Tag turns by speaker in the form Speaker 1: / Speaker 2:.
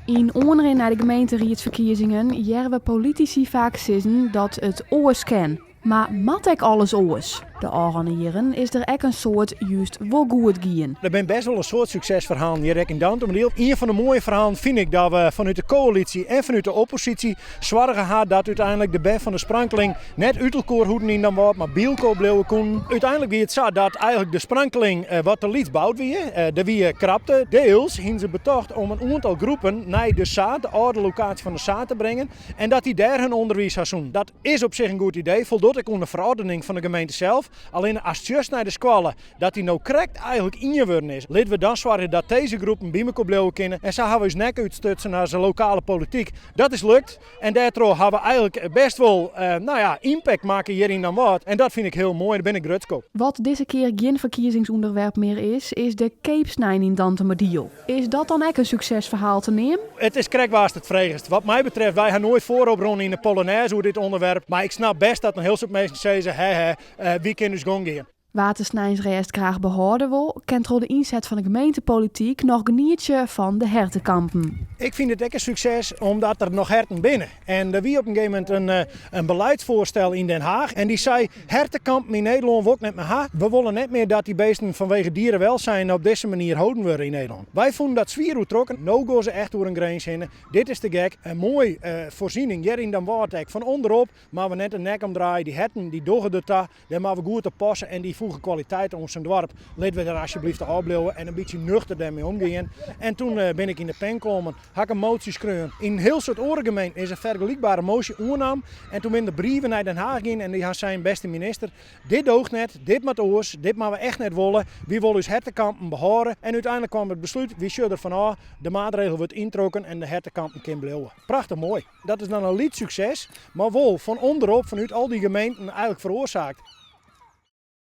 Speaker 1: Yn oanrin nei de gemeenteriedsferkiezingen hearre we politisy faak sizzen dat it oars kin. Mar moat ek alles oars? De ôfrûne jierren is der ek in soad just wol goed gien.
Speaker 2: Der binne best wol in soad suksesferhalen hjir ek yn Dantumadiel. Ien fan de moaie ferhalen fyn ik dat we fanút de koälysje en fanút de opposysje soarge ha dat úteinlik de bern fan de Sprankeling net út elkoar hoeden yn Damwâld, mar by elkoar bliuwe koenen. Uteinlik wie it sa dat eigenlik de Sprankeling wat te lyts boud wie. Der wie krapte. Deels hienen se betocht om in oantal groepen nei de Saad, de âlde lokaasje fan de Saad, te bringen en dat dy dêr hun ûnderwiis ha soenen. Dat is op sich in goed idee, foldocht ek oan de ferordening fan de gemeente sels. Allinne ast sjochst nei de skoalle, dat dy no krekt eigenlik ien wurden is, litte we dan soargje dat dizze groepen by mekoar bliuwe kinne. En sa hawwe we ús nek útstutsen as lokale polityk. Dat is lukt en dêrtroch hawwe we eigenlik best wol nou ja, impact makke hjir yn Damwâld. En dat fyn ik hiel moai, dêr bin ik grutsk op.
Speaker 1: Wat dizze kear gjin ferkiezingsûnderwerp mear is, is de keapsnein yn Dantumadiel. Is dat dan ek in suksesferhaal te neamen?
Speaker 2: It is krekt wa'tst it fregest. Wat my betreft, wy ha noait foarop rûn yn de Polonaise oer dit ûnderwerp. Mar ik snap best dat in hiel soad minsken sizze, hè hè, wy kinne ús gong gean.
Speaker 1: Wa't de sneinsrêst graach behâlde wol, kin troch de ynset fan de gemeentepolityk noch genietsje fan de hertekampen.
Speaker 2: Ik fyn it ek in sukses omdat der noch herten binne. En der wie op in gegeven momint in, in beleidsfoarstel yn Den Haag en dy sei, hertekampen yn Nederlân wol ik net mear ha. We wolle net mear dat dy beesten fanwege dierenwelzijn op dizze manier holden wurde yn Nederlân. Wy fûnen dat swier oertrokken. No gean se echt oer in grins hinne. Dit is te gek. In moai foarsiening hjir yn Damwâld ek. Fan ûnderop moatte we net de nek omdraaie. Dy herten dy dogge der ta. Dêr moatte we goed op passe en dy foege kwaliteit oan sa'n doarp. Litte we der asjebleaft ôf bliuwe en in bytsje nuchter dêrmei omgean. En toen bin ik yn de pen kommen, ha ik in motie skreaun. Yn in hiel soad oare gemeenten is in fergelykbare moasje oannaam. En toen binne der brieven nei Den Haag gien en dy ha sein, bêste minister, dit doocht net, dit moat oars, dit moatte we echt net wolle. Wy wolle ús hertekampen behâlde. En úteinlik kwam it beslút, wy sjogge der fan ôf, de maatregel wurdt yntrokken en de hertekampen kin bliuwe. Prachtich moai. Dat is dan in lyts sukses, mar wol fan ûnderop, fanút al dy gemeenten eigenlik feroarsaakt.